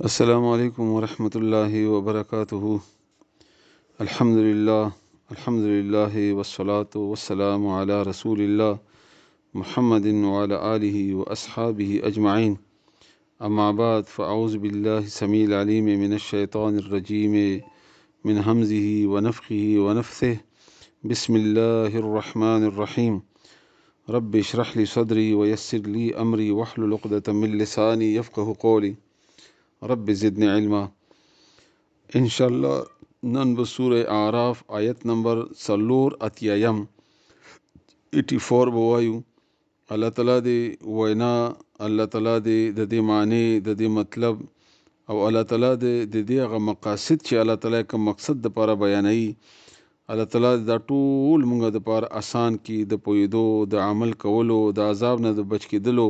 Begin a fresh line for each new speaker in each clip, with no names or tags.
السلام علیکم ورحمت الله وبرکاته. الحمد لله، الحمد لله والصلاة والسلام على رسول الله محمد وعلى آله وأصحابه أجمعين. أما بعد، فأعوذ بالله السميع العليم من الشيطان الرجيم من همزه ونفخه ونفثه. بسم الله الرحمن الرحيم. رب اشرح لي صدري ويسر لي أمري واحلل عقدة من لساني يفقه قولي. رب زدني علما. ان شاء الله نن به سوره اعراف آیت نمبر 84 84 به وایو. الله تعالی دې وینا، الله تعالی دې د دې معنی، د دې مطلب، او الله تعالی دې د دې هغه مقاصد چې الله تعالی کوم مقصد دپاره بیانوي، الله تعالی دا ټول مونږ دپاره اسان کړي، د پوهېدو، د عمل کولو، د عذاب نه د بچ کېدلو،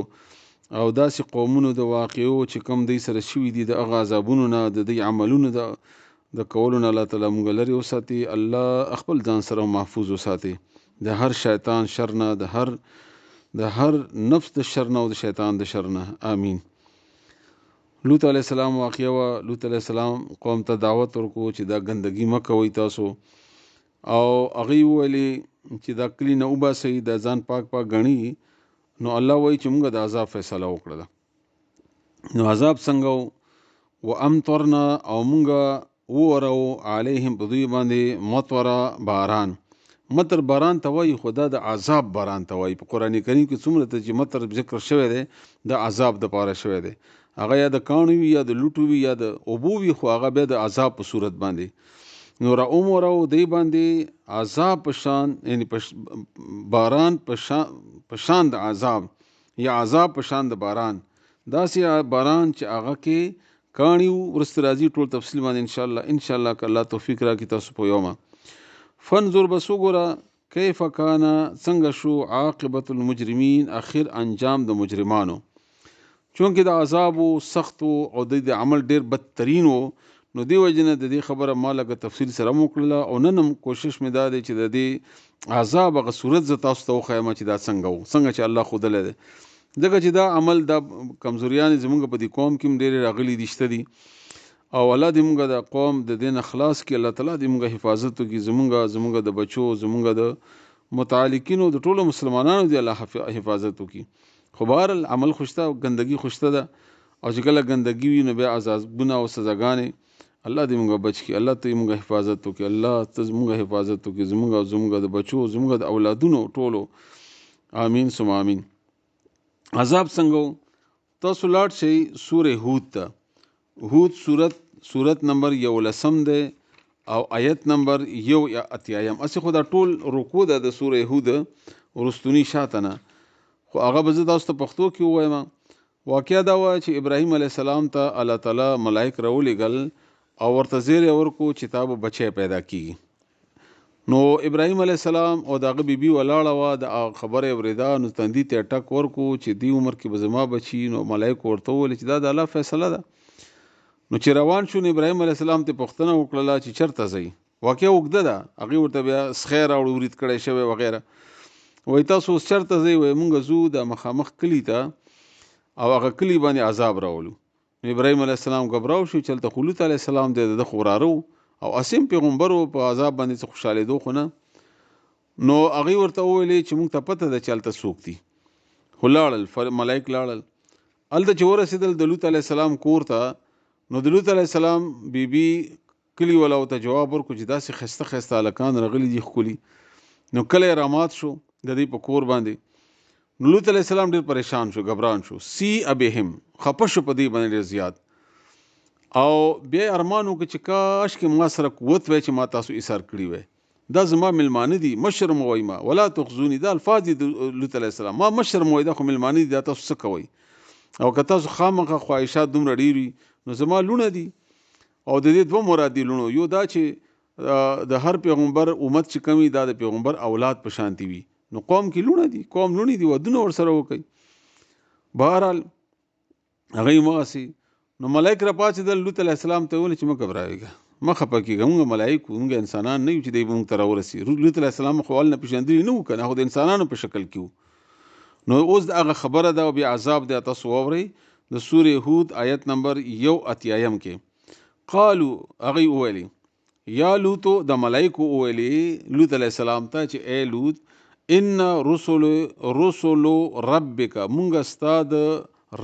او داسې قومونو د واقعو چې کوم دوی سره شوي دي د هغه عذابونو نه، د دوی عملونو د کولو نه الله تعالی مونږ لرې وساتي. الله خپل ځان سره محفوظ وساتي د هر شیطان شر نه، د هر نفس د شر نه او د شیطان د شر نه. آمین. لوط علیه السلام واقعه وه. لوط علیه السلام قوم ته دعوت ورکو چې دا ګندګي مه کوئ تاسو، او هغوی وویلې چې دا کلي نه وباسئ، دا ځان پاک پاک ګڼي. نو الله وایي چې موږ د عذاب فیصله وکړله. نو عذاب څنګه و؟ وامطرنا، او موږ وورو علیهم په دوی باندې مطره باران. مطر باران ته وایي، خو دا د عذاب باران ته وایي. په قرآن کریم کې څومره ته چې مطر ذکر شوی دی د عذاب دپاره شوی دی. هغه یا د کاڼو وي، یا د لوټو وي، یا د اوبو وي، خو هغه بیا د عذاب په صورت باندې. نو را ومورو دی باندې عذاب په شان، یعنی باران په شان د عذاب، یا عذاب په شان د باران. داسې باران چې هغه کې کاڼي وو. وروسته راځي ټول تفصیل باندې انشاءالله، انشاءالله که الله توفیق راکړي تاسو پوهومه. فانظر، بس وګوره، کیف کان، څنګه شو عاقبت المجرمین، اخر انجام د مجرمانو. چونکې د عذاب و سخت و او د دې عمل ډېر بدترین و، نو دې وجې نه د دې خبره ما لږه تفصیل سره هم وکړله. او نن هم کوشش مې دا دی چې د دې عذاب هغه صورت زه تاسو ته وښایم چې دا څنګه و، څنګه چې الله ښودلی دی. ځکه چې دا عمل، دا کمزوریانې زموږ په دې قوم کې هم ډېرې راغلي دي، شته دي. او الله دې موږ د قوم د دې نه خلاص کړي. الله تعالی دې موږ حفاظت وکړي، زموږ د بچو، زموږ د متعلقینو، د ټولو مسلمانانو دې الله حفاظت وکړي. خو بهرحال عمل خو شته، ګندګي خو شته ده، او چې کله ګندګي وي نو بیا عذابونه او سزاګانې. الله دې موږ بچ کړي، الله ته موږ حفاظت وکړي، الله ته موږ حفاظت وکړي، زموږ او زموږ د بچو، زموږ د اولادونو ټولو. آمین ثم آمین. عذاب څنګه و؟ تاسو لاړ شئ سورې هود ته. هود سورت نمبر 11 دی او آیت نمبر 81. هسې خو دا ټول رکوع ده د سورې هود وروستوني شاته نه، خو هغه به زه تاسو ته پښتو کې ووایم. واقعه دا وه چې ابراهیم علیه السلام ته الله تعالی ملایک راولېږل او ورته زیری ورکو چې تا به بچی پیدا کیږي. نو ابراهیم علیه السلام او د هغه بیبي ولاړه وه، د هغه خبره یې اورېده، نو تندي ته یې ټک ورکو چې دې عمر کې به زما بچي. نو ملایکو ورته وویل چې دا د الله فیصله ده. نو چې روان شو، نو ابراهیم علیه السلام ته پوښتنه وکړله چې چېرته ځئ؟ واقعه اوږده ده. هغې ورته بیا سخی راوړ، ورید کړی شوی وغیره. وایي تاسو اوس چېرته ځئ؟ وایي مونږ ځو د مخامخ کلي ته او هغه کلي باندې عذاب راولو. نو ابراهیم علیه السلام ګبراو شو چې هلته خو لوط علیه السلام دی، د ده خو وراره و او اسیم پیغمبر و، په عذاب باندې څه خوشحالېدو خو نه. نو هغوی ورته وویلې چې مونږ ته پته ده چې هلته څوک دي. خو لاړل، ملایک لاړل. هلته چې ورسېدل د لوط علیه السلام کور ته، نو د لوط علیه السلام بیبي کلي والاو ته جواب ورکړو چې داسې ښایسته ښایسته هلکان راغلي دي ښکلي. نو کلی رامات شو د دوی په کور باندې. نو لوط علیه السلام ډېر پریشان شو، ګبران شو، سی ابهم، خپه شو په دوی باندې ډېر زیات. او بیا یې ارمان وکړ چې کاش کې ما سره قوت وای چې ما تاسو ایثار کړي وای، دا زما مېلمانه دي، مشر مو وای ما، ولا تخزوني، دا الفاظ دي د لوط علیه السلام، ما مشر مو وای، دا خو مېلمانه دي، دا تاسو څه کوئ؟ او که تاسو خامخا خواهشات دومره ډېر وي نو زما لوڼه دي. او د دې دوه مراد دي لوڼو، یو دا چې د هر پیغمبر امت چې کوم وي دا د پیغمبر اولاد په شانتي وي، نو قوم کې لوڼه دي، قوم لوڼې دي، ودونه ورسره وکړي. بهرحال هغه یې مغسي. نو ملایک را پاڅېدل، لوط علیه السلام ته یې وویل چې مه ګبراوېږه، مه خفه کېږه، موږ ملایک وو، موږ انسانان نه یو چې دی به موږ ته راورسي. لوط علیه السلام خو اول نه پېژندلي نه وو که نه، خو د انسانانو په شکل کې وو. نو اوس د هغه خبره ده او بیا عذاب دی، تاسو واورئ. د سورې هود آیت نمبر یو اتیایم کې. قالو، هغوی وویلې، یا لوطو، د ملائکو وویلې لوط علیه السلام ته چې ای لوط، ان رسل رسل ربک، مونږ ستا د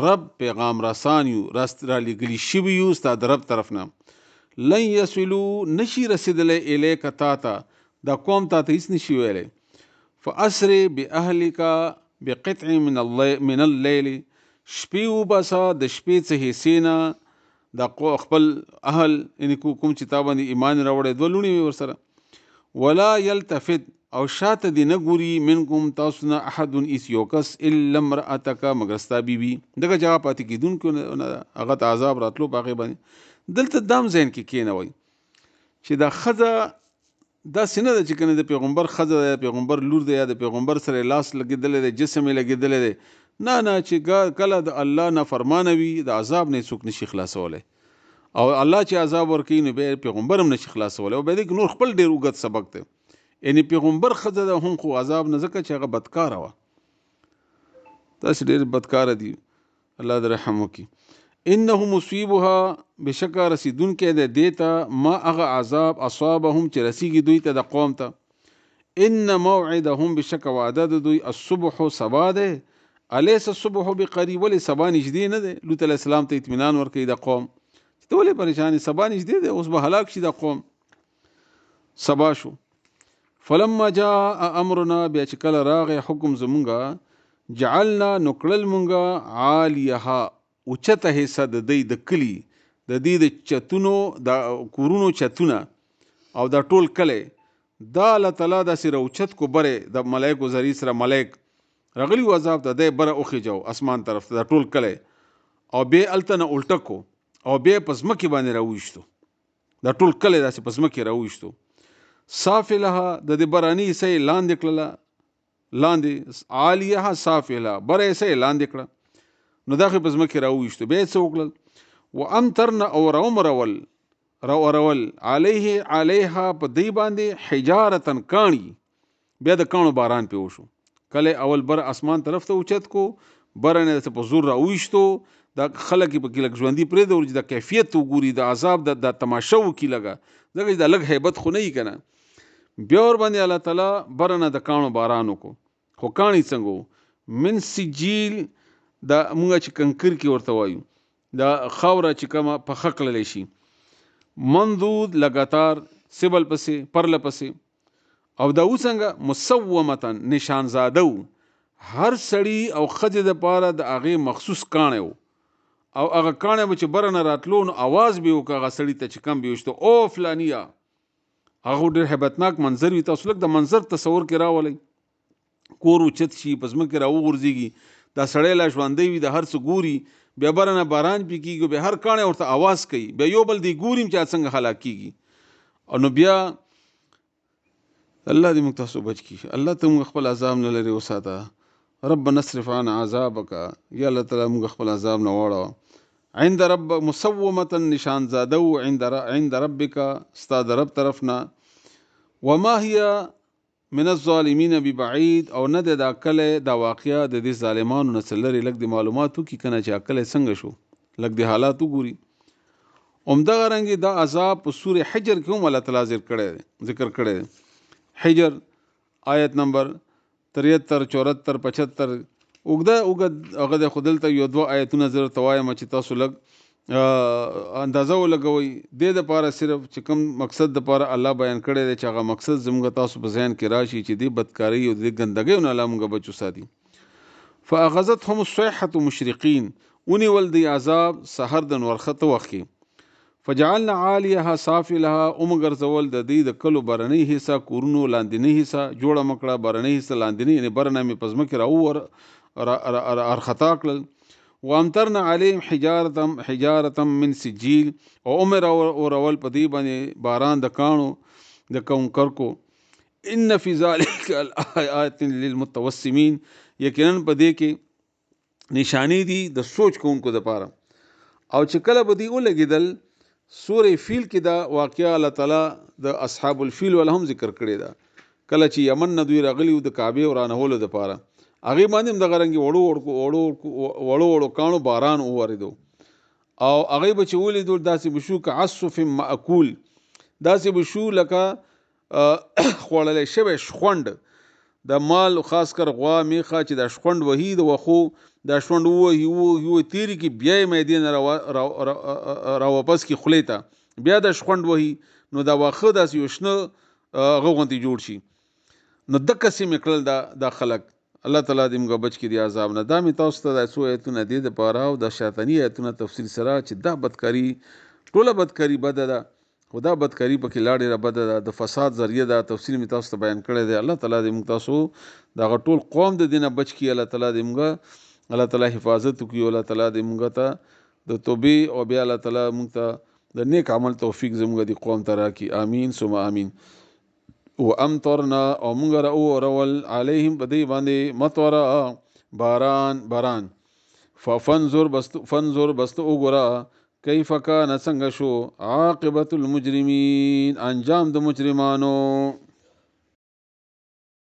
رب پیغام رسان یو، راست را لېږلي شوي یو ستا د رب طرف نه. لن یصلو، نشي رسېدلی، الیک، تا ته، دا قوم تا ته هیڅ نشي ویلی. فاسر باهلک بقطع من الليل، شپې وباسه د شپې څه حصې نه د خپل اهل، یعنی کوم چې تا باندې ایمان راوړی، دوه لوڼې وې ورسره. ولا یلتفت، او شاته دې نه ګوري، منکم، تاسو نه، احد، هیڅ یو کس، الا امرأتک، مګر ستا بیبي، دغه چې هغه پاتې کېدونکو نه، هغه ته عذاب راتلو په هغې باندې. دلته دام ذهن کې کېنوئ چې دا ښځه داسې نه ده چې کنه د پیغمبر ښځه ده، پیغمبر لور ده، یا د پیغمبر سره لاس لګېدلی دی، جسم یې لګېدلی دی. نه نه، چې کله د الله نافرمانه وي، د عذاب نه څوک نشي خلاصولی، او الله چې عذاب ورکوي نو بیا پیغمبر هم نشي خلاصولی. او بیا دې کې نور خپل ډېر اوږد سبق دی. یعنی پیغمبر ښځه ده هم خو عذاب نه، ځکه چې هغه بدکاره وه. تاسې ډېر بدکاره دي، الله دې رحم وکړي. انه مصیبها، بشکه رسیدونکی دی دې ته، ما هغه عذاب، اصابهم، چې رسیږي دوی ته، د قوم ته. ان موعدهم، بشکه وعده د دوی، الصبح، سبا دی. الیس الصبح بقریب، ولې سبا نږدې نه دی؟ لوط علیه السلام ته اطمینان ورکوي د قوم چې ته ولې پریشان یې، سبا نږدې دی، اوس به هلاک شي د قوم. سبا شو. فلما جاء امرنا، بیا چې کله راغی حکم زمونږه، جعلنا، نو کړل مونږه، عالیها، اوچته حصه د دی د کلي، د دې د چتونو، د کورونو چتونه او دا ټول کلی دا الله تعالی داسې راوچت کو بره د ملایکو ذریع سره. ملایک راغلي وو عذاب ته، دی بره وخیجاو اسمان طرف ته دا ټول کلی، او بیا هلته نه الټه کو او بیا په ځمکې باندې راویشتو. دا ټول کلی داسې په ځمکې راویشتو. سافلها، د دې براني حصه یې لاندې کړله، لاندې، عالیها سافلها، بره حصه یې لاندې کړه، نو دا خو په ځمکې راویشتو. بیا یې څه وکړل؟ وامطرنا، او راومرول، راورول، علیه، علیها، په دی باندې، حجارتن، کاڼي. بیا د کاڼو باران پې وشو. کله اول بر اسمان طرف ته اوچت کو، بره نه په زور راویشتو. دا خلک یې پکې لږ ژوندي پرېږدول چې دا کیفیت وګوري، د عذاب د تماشه وکړي لږه، ځکه چې دا لږ هیبت خو نه وي که نه. بیا ورباندې الله تعالی بره نه د کاڼو باران وکړو. خو کاڼي څنګه وو؟ من سجیل، دا مونږ چې کنکر کې ورته وایو، دا خاوره چې کومه پخه کړلی شي، منضود، لګاتار، سبل پسې، پرله پسې. او دا و څنګه؟ مسومتا، نشانزاده وو. هر سړي او ښځې دپاره د هغې مخصوص کاڼی و، او هغه کاڼی به چې بره نه راتلو نو اواز به یې وکړ هغه سړي ته چې کم به یې ویشتو، او فلانیه. هغه ډېر هیبتناک منظر وي. تاسو لږ د منظر تصور کې راولئ، کور اوچت شي، په ځمکې راوغورځېږي، دا سړی لا ژوندی وي، د هر څه ګوري، بیا بره نه باران پې کېږي، بیا هر کاڼی ورته اواز کوي، بیا یو بل دی ګوري چې څنګه هلاک کېږي. او نو بیا الله دې موږ تاسو بچ کړي. الله ته موږ خپل عذاب نه لرې وساته. رب نصرف عن عذابک، یا الله تعالی موږ خپل عذاب نه واړوه. عند رب، مسومة، نشان زاده و، عند ربک، ستا د رب طرف نه. وما هي من الظالمین ببعید، او نه دی دا کلی، دا واقعه د دې ظالمانو نه څه لرې. لږ دې معلومات وکړي که نه چې کلی څنګه شو، لږ دې حالات وګوري. همدغه رنګ دا عذاب په سورې حجر کې هم الله تعالی ذکر کړی دی. حجر آیت نمبر 73، 74، 75، اوږده اوږد هغه دی، خو دلته یو دوه آیتونه زه درته وایم چې تاسو لږ اندازه ولګوئ. دې دپاره صرف چې کوم مقصد دپاره الله بیان کړی دی چې هغه مقصد زموږ تاسو په ذهن کې راشي چې دې بدکارۍ او دې ګندګیو نه الله موږ بچ وساتي. فاخذتهم الصیحة مشرقین، ونیول دی عذاب سحر د نورخته وخت کې. فجعلنا عالیها سافلها، ومګرځول د دې د کلو برنۍ حصه، کورونو لاندینۍ حصه جوړه مکړه، برنۍ حصه لاندینۍ، یعنې برنه مې په ځمکې راوور ارخطا کړل. وامطرنا علیهم حجارة من سجیل، او عمر اورول په دې باندې باران د کاڼو د کونکرکو. ان فی ذلک الآیات للمتوسمین، یقینا په دې کې نشانې دي د سوچ کوونکو دپاره. او چې کله به دوی ولګېدل، سورې فیل کې دا واقعه الله تعالی د اصحاب الفیل والا هم ذکر کړې ده. کله چې یمن نه دوی راغلي وو د کعبې ورانولو دپاره، هغې باندې هم دغه رنګې وړو وړو وړو وړو کاڼو باران وورېدو، او هغې به چې ولیدل داسې به شو که عصف مأکول، داسې به شو لکه خوړلی شوی شخوند د مال، خاص کر غوا میخه چې دا شخوند وهي، د وښو دا شخوند ووهي ووهي ووهي تېرې کړي، بیا یې معدې نه راواپس کړي خولې ته، بیا دا شخوند وهي، نو دا واښه داسې یو شنه هغه غوندې جوړ شي. نو دقسې مې کړل دا خلک. الله تعالی دې موږ بچ کړي د عذاب نه. دا مې تاسو ته دا څو آیتونه دې دپاره او دا شاطني آیتونه تفصیل سره چې دا بدکاري ټوله بدکاري بده ده، خو دا بدکاري پکې لا ډېره بده ده، د فساد ذریعه ده. تفصیل مې تاسو ته بیان کړی دی. الله تعالی دې موږ تاسو دغه ټول قوم د دې نه بچ کړي. الله تعالی دې موږ الله تعالی حفاظت وکړي. الله تعالی دې موږ ته د توبې او بیا الله تعالی موږ ته د نیک عمل توفیق زموږ دې قوم ته راکړي. آمین ثم آمین. وامطرنا او موږ را وورول علیهم په دې باندې مطرا باران باران. فانظر بس، فانظر بس ته وګوره کیف کان څنګه شو عاقبت المجرمین انجام د مجرمانو.